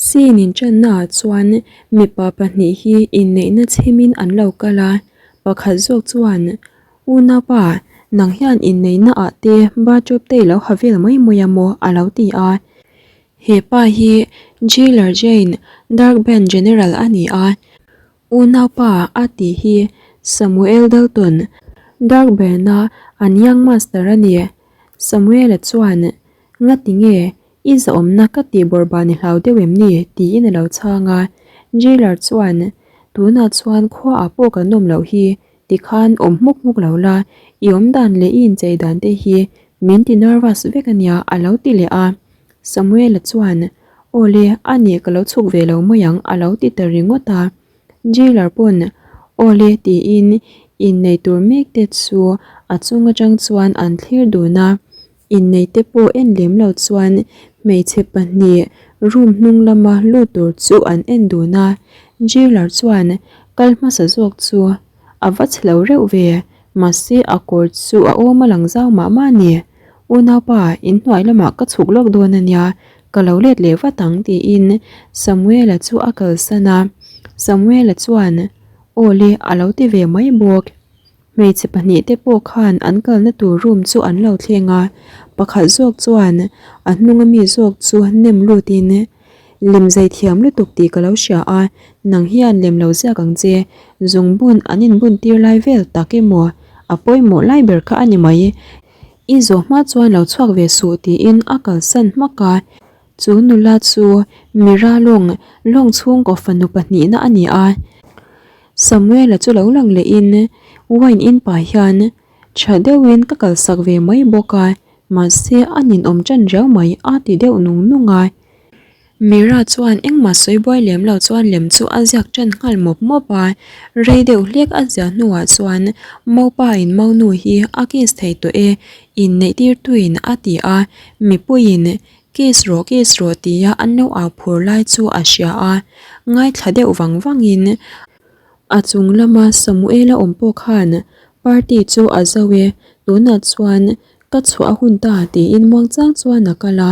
Scene inṭannaah chuan mipa pahnih hi inneihna chhimin an lo kal a, pakhat zawk chuan, Unaupa, nang hian inneihnaah te bathrobe te i lo ha vel mai mai a maw? a lo ti a. He pa hi Jailer Jane, Dark Band General a ni a. Unaupa a tih hi Samuel Dalton, Dark Band-a an Young Master a ni. Samuel-a chuan, Ngati nge I zahawmna ka tih bawrhban i hlau deuh em ni? tiin a lo chhang a. Jailer chuan, Tunah chuan khuaah pawh kan awm loh hi, tikhan awm hmuk hmuk lo la, i awm dan leh i inchei dan te hi min ti nervous vek a nia a lo ti leh a. Samuela chuan, Aw le, a nih ka lo chhuk ve lo mai ang a lo ti ta ringawt a. Jailer pawn, Aw le tiin innei tur mek te chu a chung atang chuan an thlir dun a. Inneite pawh en lem lo chuan hmeichhe pahnih room hnung lama lut tur chu an en dun a, Jailer chuan kal hmasa zawk chu a va chhe lo reuh ve, mahse a kawr chu a awm a lang zau mah mah a ni. Unaupa, inhnuai lamah ka chhuk lawk dawn a nia, ka lo let leh vat ang tiin Samuela chu a kalsan a, Samuela chuan Aw le a lo ti ve mai bawk. Hmeichhe pahnih te pawh khan an kalna tur room chu an lo thleng a, pakhat zawk chuan a hnunga mi zawk chu nem lutin, Lem zai thiam lutuk tih ka lo hria a, nang hian lem lo ziak ang che, zungbun an inbun tir lai vel tak emaw a pawimawh lai ber kha a ni mai, i zawh hma chuan lo chhuak ve suh tiin a kalsan hmak a. Chu nula chu Mira lawng lawng chhungkaw fanu pahnihna a ni a. Samuela chu lo lang lehin wine in pah hian tha deuhin ka kalsak ve mai bawk a, mahse a ninawm ṭan riau mai a ti deuh nung nung a. Mira chuan engmah sawi buai lem lo chuan lem chu a ziak ṭan nghal mawp mawp a, rei deuh hlek a ziah hnuah chuan Maupa in Maunu hi a kiss thei tawh e, inneih tirtuin a ti a, mipuiin Kiss rawh kiss rawh tia an lo au phur lai chu a hria a, ngaithla deuh vang vangin a chung lama Samuela awm pawh khan party chu a zo e, tunah chuan ka chhuah a hun ta tiin muangchang chuan a kal a,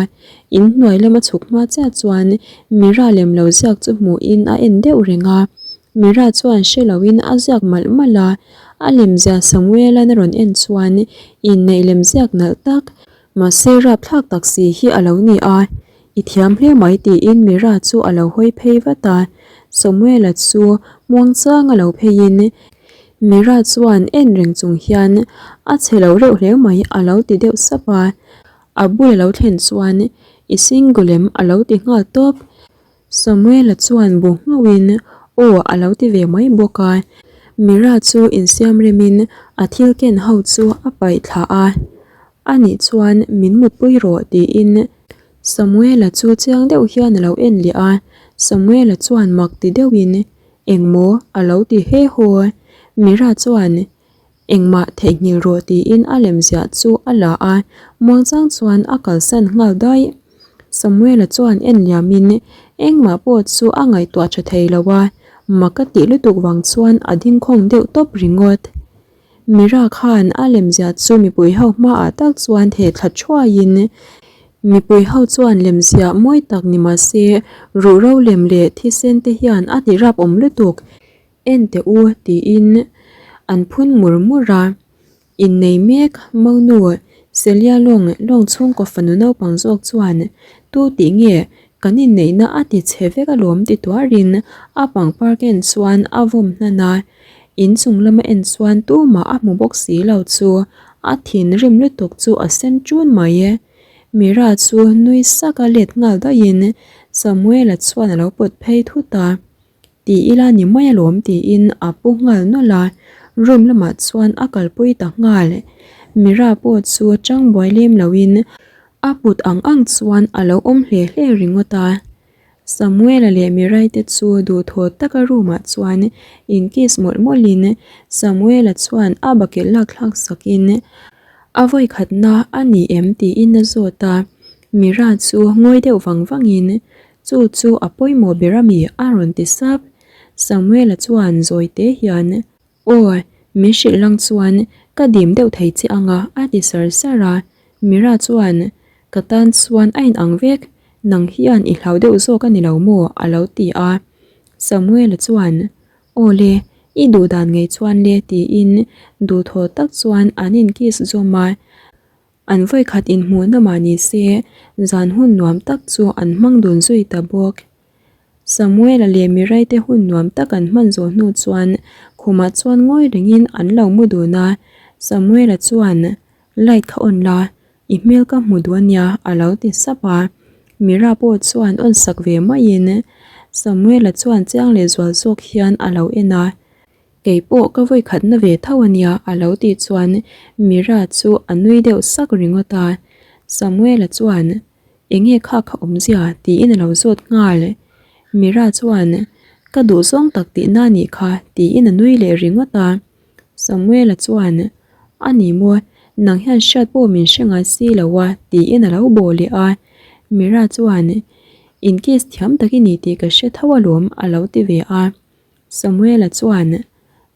inhnuai lama chhuk hma chiah chuan Mira lem lo ziak chu hmuhin a en deuh reng a, Mira chuan hre loin a ziak malh malh a, a lemzia Samuela'n a rawn en chuan inneih lemziak nalh tak Mahse rapthlak tak si hi a lo ni a, i thiam hle mai tiin Mira chu a lo hawi phei vat a, Samuela chu muangchang a lo pheiin Mira chuan en reng chung hian a chhe lo reuh hle mai a lo ti deuh sap a, a bul a lo thlen chuan i single em a lo ti nghal tawp. Samuela chuan bu nghauhin aw a lo ti ve mai bawk a, Mira chu insiam remin a thil ken ho chu a paih thla a, Anih chuan min mutpui rawh tiin Samuela chu chiang deuh hian a lo en leh a, Samuela chuan mak ti deuhin Engmaw a lo ti he haw, Mira chuan Engmah theihnghilh rawh tiin a lemziah chu a la a, muangchang chuan a kalsan nghal daih. Samuela chuan en liamin engmah pawh chu a ngaihtuah tha thei lo a, mak a tih lutuk vang chuan a ding khawng deuh tawp ringawt. Mira khan a lemziah chu mipui ho hmaah tak chuan theh thla thuaiin mipui ho chuan lemziah mawi tak ni mahse ruhro lem leh thisen te hian a ti rap awm lutuk. En teh u tiin an phun mur mur a, innei mek Monu Celia lawng lawng chhungkaw fanu naupang zawk chuan tu tih nge kan inneihna a ti chhe vek alawm ti tuarin a pangpar ken chuan a vawm hnan a, inchung lama en chuan tumah a hmu bawk si lo chu a thinrim lutuk chu a sen ṭun mai e. Mira chu nui saka let nghal daihin Samuela chuan a lo pawt phei thut a. Ti ila ni mai alawm tiin a pu nghal nawlh a, room lamah chuan a kalpui ta nghal. Mira pawh chu chang buai lem loin a put ang ang chuan a lo awm hle hle ringawt a. Samuela leh Mirai te chu duhthawh taka room ah chuan in kiss mawlh mawlhin Samuela chuan a bakilh lak thlak sakin a vawikhatna a ni em tiin a zawt a, Mira chu ngawi deuh vang vangin Chu chu a pawimawh ber a mi? a rawn ti sap. Samuela chuan zawi te hian, Aw, min hrilh lang chuan ka dim deuh thei che ang a, a ti sar sar a. Mira chuan, Ka tan chuan a inang vek. Nang hian i hlau deuh zawk a ni lo maw? a lo ti a. Samuela chuan, Aw le, i duh dan ngei chuan le tiin duhthaw tak chuan an in kiss zawm a. An vawikhat inhmuhna mah ni se, zan hun nuam tak chu an hmang dun zui ta bawk. Samuela leh Miraite hun nuam tak an hman zawh hnu chuan khumah chuan ngawi rengin an lo mu dun a. Samuela chuan, Light kha on la, i hmel ka hmu duh ania a lo ti sap a. Mira pawh chuan on sak ve maiin Samuela chuan chiang leh zual zawk hian a lo en a. Kei pawh ka vawi khatna ve tho ania a lo tih chuan Mira chu a nui deuh sak ringawt a. Samuela chuan Enge kha kha awmzia tiin a lo zawt nghal. Mira chuan Ka duh zawng tak tihna a nih kha tiin a nui leh ringawt a. Samuela chuan A ni maw, nang hian hriat pawh min hre ngai si lo a tiin a lo bawh leh a. Mira chuan In kiss thiam tak i ni tih ka hre tho alawm a lo ti ve a. Samuela chuan,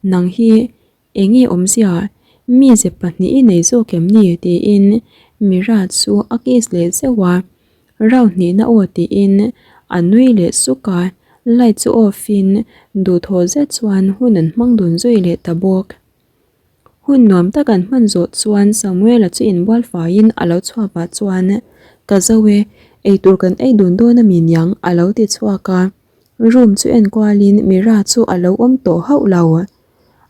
Nang hi enge awmzia, mize pahnih i nei zawk em ni? tiin Mira chu a kiss leh zeuh a. Round hnihna aw tiin a nui leh suk a, light chu off in duhthawh zet chuan hun an hmang dun zui leh ta bawk. Hun nuam tak an hman zawh chuan Samuela chu inbual faiin a lo chhuak pah chuan, Ka zo e, eitur kan ei dun dawn a mi niang a lo ti chhuak a. Room chu enkualin Mira chu a lo awm tawh hauh lo.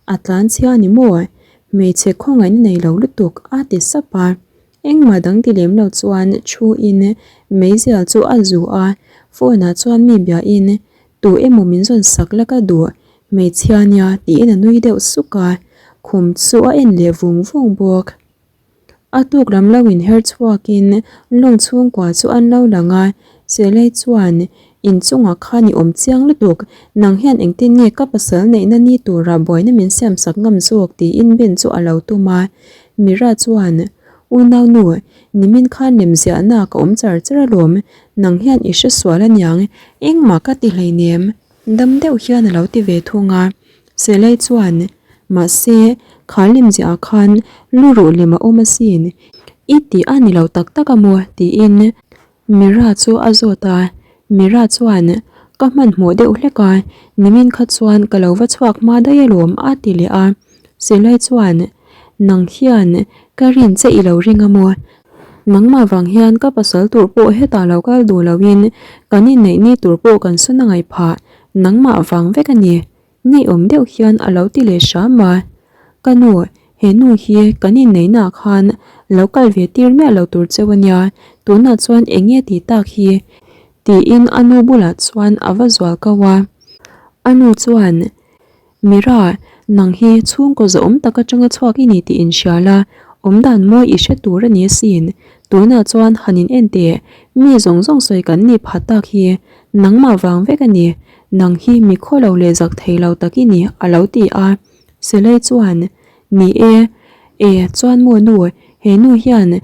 A tlan chhia a ni maw? Hmeichhe khawngaihna nei lo lutuk a ti sap a. Engmah dang ti lem lo chuan thu in meizial chu a zu a, phone ah chuan mi bia in tu emaw min zawn sak la ka duh, hmeichhia nia tiin a nui deuh suk a, khum chu a en leh vung vung bawk. A tuk lam lo inher chhuakin lawng chhungkua chu an lo lang a, Selei chuan inchungah khan i awm chiang lutuk, nang hian engtin nge ka pasal neihna ni tura buaina min siam sak ngam zawk tiin Ben chu a lo tum a. Mira chuan, Unaunu, nimin khan lemziahna ka awm char char alawm, nang hian i hre sual aniang, engmah ka ti hleinem. Dam deuh hian a lo ti ve thung a, Selei chuan, Mahse, kha lemziah ah khan lu ruh lem a awm asin, i tih a ni lo tak tak a maw? tiin Mira chu a zawt a. Mira chuan, Ka hmanhmawh deuh hlek a, nimin kha chuan ka lo va chhuak hma daih alawm a ti leh a. Selei chuan, Nang hian ka rin che i lo ring a maw? Nangmah vang hian ka pasal tur pawh hetah lo kal duh loin kan inneih ni tur pawh kan sawn a ngaih phah, nangmah vang vek a ni. Ngeiawm deuh hian a lo ti leh hram a. Ka nu, he nu hi kan inneihnaah khan lo kal ve tir miah lo tur cheu a nia, tunah chuan eng nge tih tak hi? tiin a nu bulah chuan a va zual kau a. A nu chuan. Mira, nang hi chhungkaw zawhawm tak atanga chhuak i ni tih inhria la, awmdan mawi i hre tur a ni asin. Tunah chuan han in en teh, mi zawng zawng sawi kan nih phat tak hi nangmah vang vek a ni, nang hi mi khawlo leh zak thei lo tak i ni a lo ti a. Selei chuan, Ni e, e chuan maw nu, he nu hian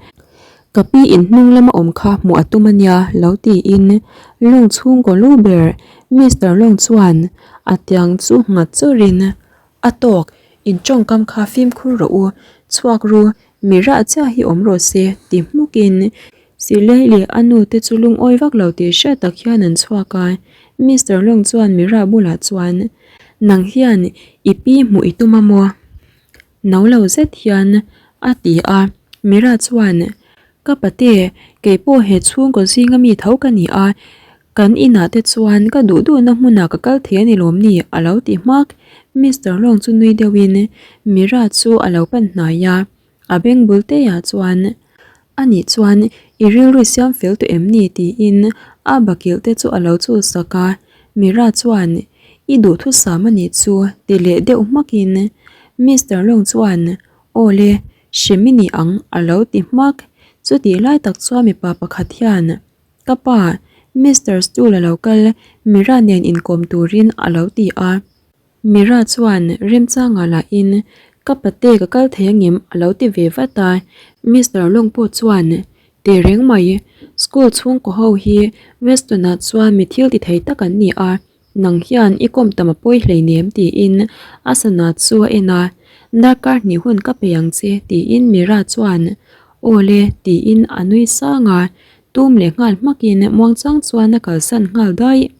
Ka pi in hnung lama awm kha hmuh a tum a nia lo tiin lawng chhungkaw lu ber Mister Lawng chuan a tiang chu nghat chawrin a tawk in tawngkam kha fimkhur rawh u chhuak ru mi rah chiah hi awm rawh se ti hmukin Silei leh a nu te chu lungawi vak lo tih hriat tak hian an chhuak a Mister Lawng chuan mi rah bulah chuan nang hian i pi hmuh i tum a maw? No lo zet hian a ti a, Mira chuan, Ka pate, kei pawh he chhungkaw zinga mi tho ka ni a, kan inah te chuan ka duh duhna hmunah ka kal thei a ni lawm ni? a lo ti hmak. Mister Long chu nui deuhin Mira chu a lo pan hnai a, a beng bul teiah chuan, A nih chuan i rilru siam fel tawh em ni? tiin a bakilh te chu a lo chul sak a, Mira chuan, I duhthusam a nih chu ti leh deuh hmakin Mister Long chuan, Aw le, hrem i ni ang a lo ti hmak. Chutih lai tak chuan mipa pakhat hian, Ka pa, Mister Stool a lo kal, Mira nen inkawm turin a lo ti a. Mira chuan remchangah lahin ka pate ka kal thei angem a lo ti ve vat a, Mister Long pawh chuan Tehreng mai, school chhungkaw ho hi Weston ah chuan mi thil ti thei tak an ni a, nang hian i kawm tam a pawi hleinem tiin a sana chu a en a, darkar hnih hun ka pe ang che tiin Mira chuan Aw le tiin a nui sang a. tum leh nghal hmakin muangchang chuan a kalsan nghal daih.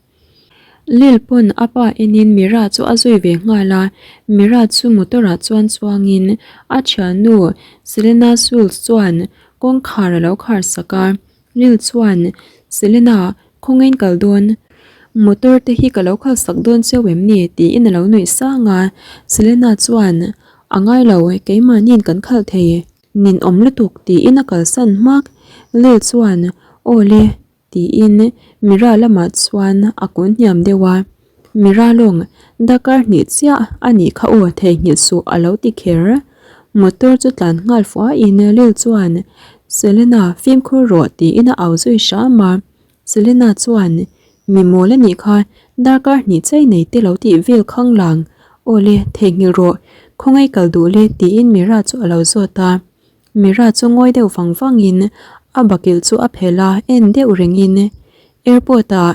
Lil pawn a pa enin Mira chu a zui ve nghal a, Mira chu motor ah chuan chuangin a thiannu Selena Schultz chuan kawngkhar a lo khar sak a, Lil chuan Selena khawngaiin kal dawn, motor te hi ka lo khal sak dawn cheu em ni tiin a lo nuih sang a, Selena chuan a ngai lo keimahniin kan khal thei, ninawm lutuk tiin a kalsan hmak, Lil chuan aw le. Tiin Mira lamah chuan a kun hniam deuh a, Mira lawng darkar hnih chiah a nih kha aw theihnghilh suh a lo ti kher. Motor chu tlan nghal fuahin Lil chuan Selena fimkhur rawh tiin a au zui hram a, Selena chuan Mi mawl a nih kha darkar hnih chei nei te lo tih vel khang lang aw le theihnghilh rawh khawngaih kal duh le tiin Mira chu a lo zawt a. Mira chu ngawi deuh vang vangin a bakilh chu a phelh a, en deuh rengin Airport ah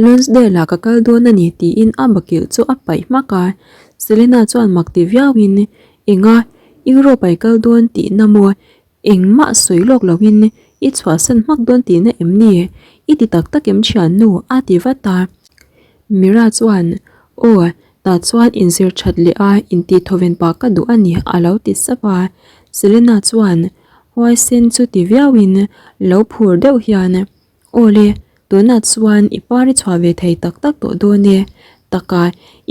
Lonsdale ah ka kal dawn a ni tiin a bakilh chu a paih hmak a. Selena chuan mak ti viauin Enga, Europe ah i kal dawn tihna maw? Engmah sawi lawk loin i chhuahsan hmak dawn tihna em ni? I ti tak tak em thiannu? a ti vat a. Mira chuan Aw, Tah chuan inzir that leh a intih thawven pah ka duh a ni a lo ti sap a. Selena chuan huaisen chu ti viauin lo phur deuh hian, Aw le, tunah chuan i par i chhuah ve thei tak tak tawh dawn e. Taka,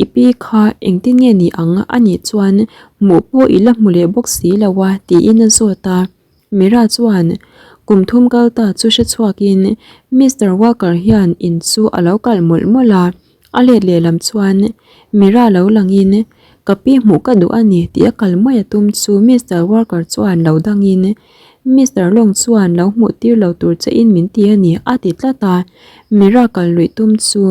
i pi kha engtin nge ni ang a nih chuan hmuh pawh i la hmu leh bawk si lo a tiin a zawt a. Mira chuan kum thum kal ta chu hre chhuakin Mister Walker hian in chu a lo kalh mawlh mawlh a. A let lehlam chuan Mira lo langin ka pi hmuh ka duh a ni tih a kal mai a tum chu Mister Walker chuan lo dangin Mister Long chuan lo hmuh tir lo tur che in min ti a ni a ti tlat a. Mira kal luih tum chu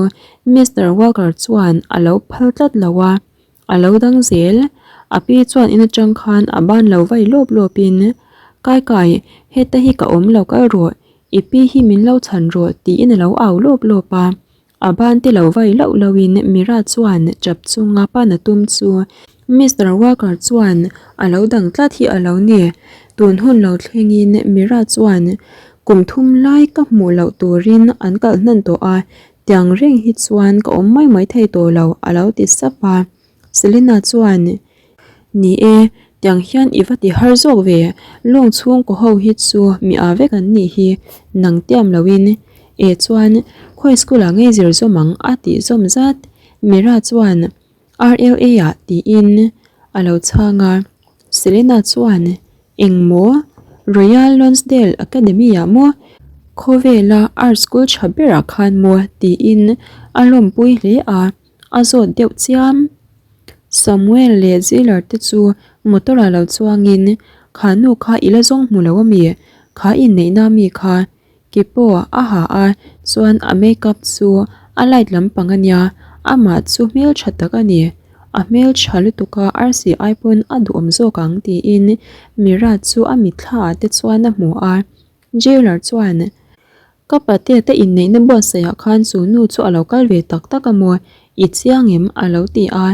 Mister Walker chuan a lo phal tlat lo a, a lo dang zel. A pi chuan in atang khan a ban lo vai lawp lawpin Kai kai, heta hi ka awm lo kal rawh, i pi hi min lo chhan rawh tiin a lo au lawp lawp a. A ban te lo vai loh loh in Mira chuan chap chunga pan a tum chu Mister Walker chuan a lo dang tlat hi a lo ni. Tun hun lo thleng in Mira chuan kum thum lai ka hmuh loh turin an kalh hnan tawh a, tiang reng hi chuan ka awm mai mai thei tawh lo a lo ti sap a. Selena chuan, Ni e, tiang hian i va ti har zawk ve, lawng chhungkaw ho hi chu mi â vek an nih hi, nang tiam loin. E chuan, khawi school ah ngei zir zawm ang a tih zawm zat. Mira chuan, RLA ah tiin a lo chhang a. Selena chuan, Eng maw? Royal Lonsdale Academy ah maw? Khawvela art school tha berah khan maw? tiin a lawmpui hle a. A zawt deuh chiam. Samuel leh Ziller te chu motor ah lo chuangin, Kha nu kha i la zawng hmu lo ami? Kha inneihna ami kha? Ki pawh a ha a, chuan a makeup chu a light lampang ania, amah chu hmeltha tak a ni. A hmeltha lutuk a arsi ai pawn a duhawm zawk ang tiin Mira chu a mitthla ah te chuan a hmu a. Jailer chuan Ka patea te inneihna buatsaih ah khan chu nu chu a lo kal ve tak tak a maw? I chiang em? a lo ti a.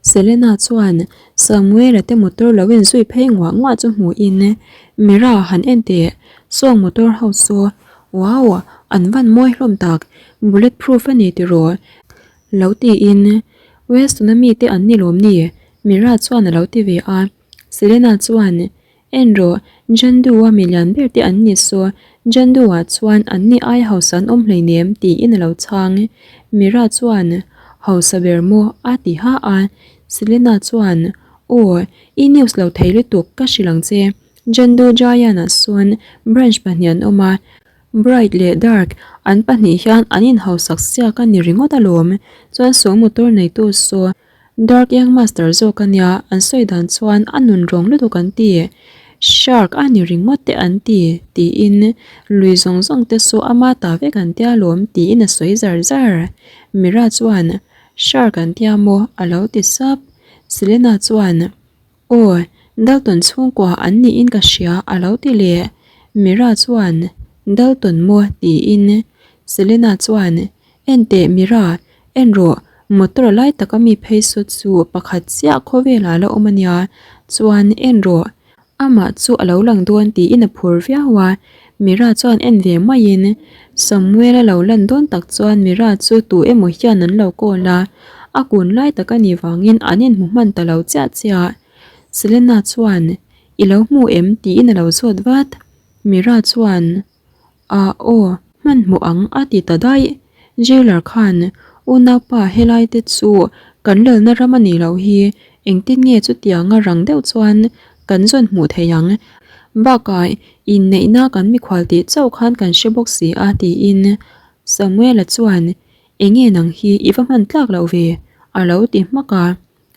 Selena chuan Samuela te motor lo inzui phei nguah nguah chu hmuhin Mira han en teh, sawng motor ho chu wow an van mawi hlawm tak, bullet proof a ni tiraw? lo tiin Weston-a mite an ni lawm ni? Mira chuan a lo ti ve a. Selena chuan En rawh, Jandu-a mi lian ber te an ni saw, Jandu-ah chuan an ni ai hausa an awm hleinem tiin a lo chhang. Mira chuan, Hausa ber maw? a ti ha a. Selena chuan, Aw, i news lo thei lutuk, ka hrilh ang che. Jandu Giant-ah sawn branch pahnih an awm a, Bright leh Dark an pahnih hian an inhausak siak a ni ringawt alawm. Chuan saw motor neitu saw, Dark Young Master zawk a nia, an sawi dan chuan a nun rawng lutuk an ti. Shark a ni ringawt te an ti, tiin lui zawng zawng te saw ama ta vek an tia lawm tiin a sawi zar zar. Mira chuan, Shark an tia maw? a lo ti sap. Selena chuan, Aw, Dalton chhungkua an niin ka hria a lo ti leh. Mira chuan, Dalton maw? tiin Selena chuan, Enteh Mira, en rawh, motor lai taka mi phei saw chu pakhat chiah khawvelah la awm a nia, chuan en rawh, amah chu a lo lang dawn tiin a phur viau a. Mira chuan en ve maiin Samuel a lo lan dawn tak chuan Mira chu tu emaw hian an lo call a, a kun lai tak a nih vangin an inhmu hman ta lo chiah chiah. Selena chuan I lo hmu em? tiin a lo zawt vat. Mira chuan Ah aw, hmanhmawh ang a ti ta daih. Jailer khan, Unaupa helai te chu kan lalna ram a nih loh hi, engtin nge chutianga rang deuh chuan kan zawn hmuh theih ang? Bakah inneihna kan mikhual tih chauh khan kan hre bawk si a tiin Samuela chuan, Enge nang hi i va hman tlak loh ve? a lo ti hmak a.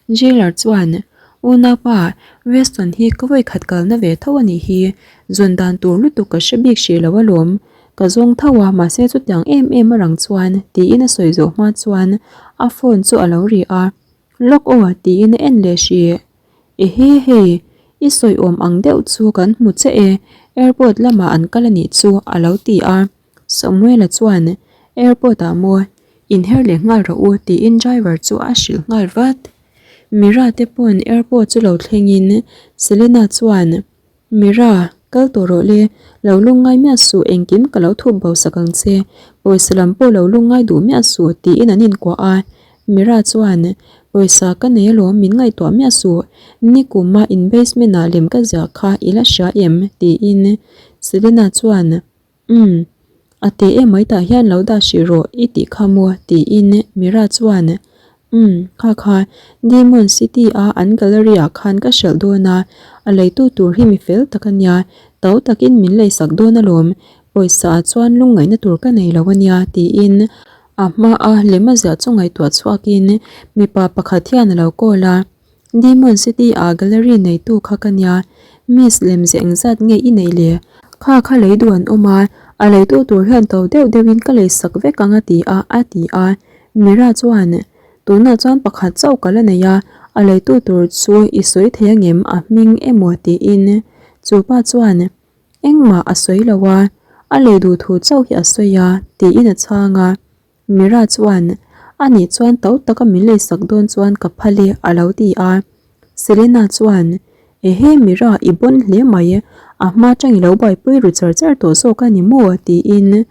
Jailer chuan, Unaupa, Weston hi ka vawikhat kalna ve tho a nih hi, zawn dan tur lutuk ka hre bik hrih lo alawm. Ka zawng tho a, mahse chutiang em em a rang chuan, tiin a sawi zawh hma chuan a phone chu a lo ri a. Lawk aw, tiin a en leh hrih. Ehe hei, i sawi awm ang deuh chu kan hmu che e, airport lamah an kal a nih chu, a lo ti a. Samuela chuan, Airport ah maw, inher leh nghal rawh u tiin driver chu a hrilh nghal vat. Mira te pawn airport chu lo thlengin Selena chuan, Mira, kal tawh rawh le, lo lungngai miah suh engkim ka lo thup bo sak ang che, pawisa lam pawh lo lungngai duh miah suh tiin an inkuah a. Mira chuan, Pawisa ka nei alawm min ngaihtuah miah suh, nikuma in basement ah lem ka ziah kha i la hria em? tiin Selena chuan, Umm, a te emai tah hian lo dah hrih rawh i tih kha maw? tiin Mira chuan Umm, kha kha Demon City a an gallery ah khan ka hrelh dawn a, a leitu tur hi mi fel tak a nia, to takin min leisak dawn alawm, pawisa ah chuan lungngaihna tur ka nei lo a nia tiin a hma a lem a ziah chu ngaihtuah chhuakin mipa pakhat hian a lo call a. Demon City ah gallery neitu kha ka nia, Miss lemze engzat nge i neih le? Kha kha lei duh an awm a, a leitu tur hian to deuh deuhin ka lei sak vek ang a ti a, a ti a. Mira chuan, Tunah chuan pakhat chauh ka la nei a, a leitu tur chu i sawi thei angem a hming emaw tiin. Chu pa chuan, Engmah a sawi lo a, a lei duh thu chauh hi a sawi a, tiin a chhang a. Mira chuan, Ani chuan to taka min leisak dawn chuan ka phal e, a lo ti a. Selena chuan, Ehe Mira, i bawn hle mai, a hma tang i lo buaipui ru char char tawh zawk a ni maw? tiin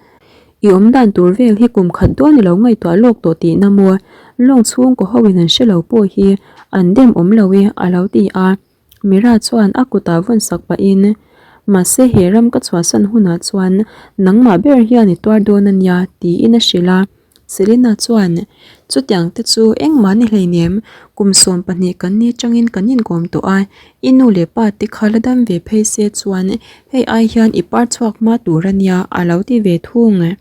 I awm dan tur vel hi kum khat dawn i lo ngaihtuah lawk tawh tihna maw? Lawng chhungkaw ho in an hre lo pawh hi an dem awm lo e, a lo ti a. Mira chuan a kutah vawn sak pahin, Mahse he ram ka chhuahsan hunah chuan nangmah ber hian i tuar dawn a nia, tiin a hrilh a. Selena chuan, Chutiang te chu engmah ni hleinem, kum 12 kan ni tangin kan inkawm tawh a, i nu leh pa te kha la dam ve phei se chuan hei ai hian i par chhuak hma tur a nia, a lo ti ve thung.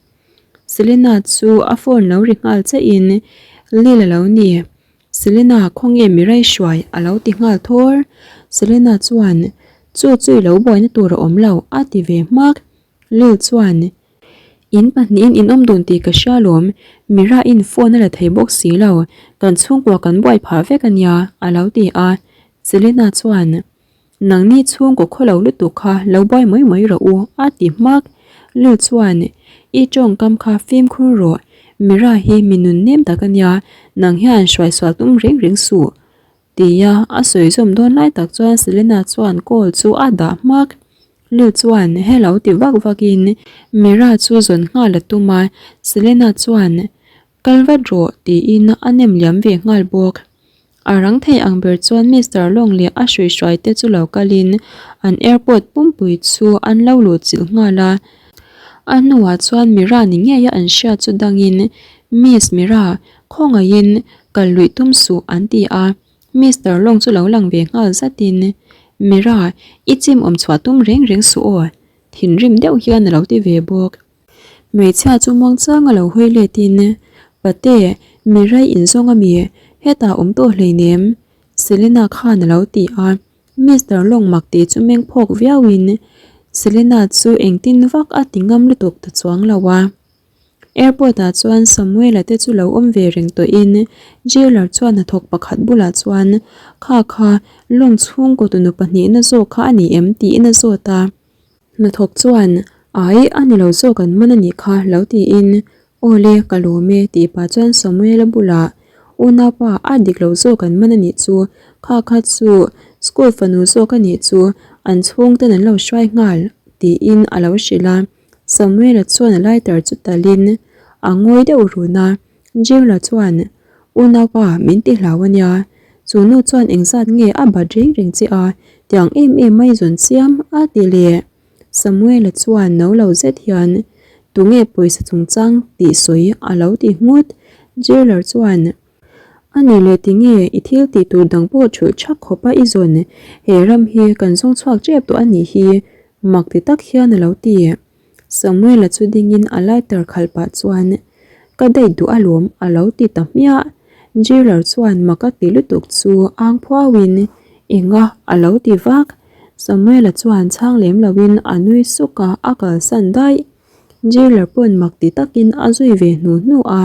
Selena chu a phone lo ri nghal chiahin, Lil a lo ni. Selena, khawnge mi rei hruai? a lo ti nghal thawr. Selena chuan, Chu chu i lo buaina tur a awm lo, a ti ve hmak. Lil chuan, In pahnihin in awm dun tih ka hria alawm, Mira-in phone a la thei bawk si lo, kan chhungkua kan buai phah vek a nia, a lo ti a. Selena chuan, Nangni chhungkaw khaw lo lutuk kha lo buai mai mai rawh u, a ti hmak. Lil chuan, I tawngkam kha fimkhur rawh, Mira hi mi nun nem tak a nia, nang hian hruaisual tum reng reng suh, tia a sawi zawm dawn lai tak chuan Selena chuan call chu a dah hmak. Lil chuan hello ti vak vakin Mira chu zawn nghal a tum a, Selena chuan, Kal vat rawh, tiin a nem liam ve nghal bawk. A rang thei ang ber chuan Mister Long leh a hruihruai te chu lo kalin an airport pumpui chu an lo luh chilh nghal a. A hnuah chuan Mira ni ngeia an hriat chu dangin, Miss Mira, khawngaihin kal luih tum suh an ti a. Mister Long chu lo lang ve nghal zatin, Mira, i chim awm chhuah tum reng reng suh aw, thinrim deuh hian a lo ti ve bawk. Hmeichhia chu muangchang a lo hawi let in, Pate, mi rai inzawng a mi, hetah awm tawh hleinem, Selena khan a lo ti a. Mister Long mak tih chu meng phawk viau in, Selena chu engtin vak a ti ngam lutuk ta chuang lo a. Airport ah chuan Samuel-a te chu lo awm ve reng tawh in, Jailer chuan hnathawk pakhat bulah chuan, Kha kha, Long chhungkaw tunu pahnihna zawk kha a ni em? tiin a zawt a. Hnathawk chuan, Ai, a ni lo zawk an man a nih kha, lo tiin, Aw le, ka lawm e, tih pah chuan Samuela bulah, Unaupa, a dik lo zawk an man a nih chu, kha kha chu school fanu zawk a nih chu, an chhungten an lo hruai nghal, Tiin a lo hrilh a. Samuela chuan a lighter chu talin a ngawi deuh run a. Jewla chuan, Unaupa, min ti hlau a nia. Chu nu chuan engzat nge a bat reng reng che a, tiang em em mai zawn chiam a ti leh. Samuela chuan no lo zet hian, Tunge pawisa chungchang tih sawi a lo ti nghut. Jailer chuan, A nih leh tinge i thil tih tur dang pawh thulh thak khawpa i zawn? He ram hi kan zawng chhuak tep tawh a nih hi, mak ti tak hian a lo ti. Samuela chu dingin a lighter khalh pah chuan, Ka date duh alawm a lo ti ta hmiah. Jailer chuan mak a ti lutuk chu ang phuauin, Enga a lo ti vak. Samuela chuan chhang lem loin a nui suk a, a kalsan daih. Jailer pawn mak ti takin a zui ve hnu hnu a.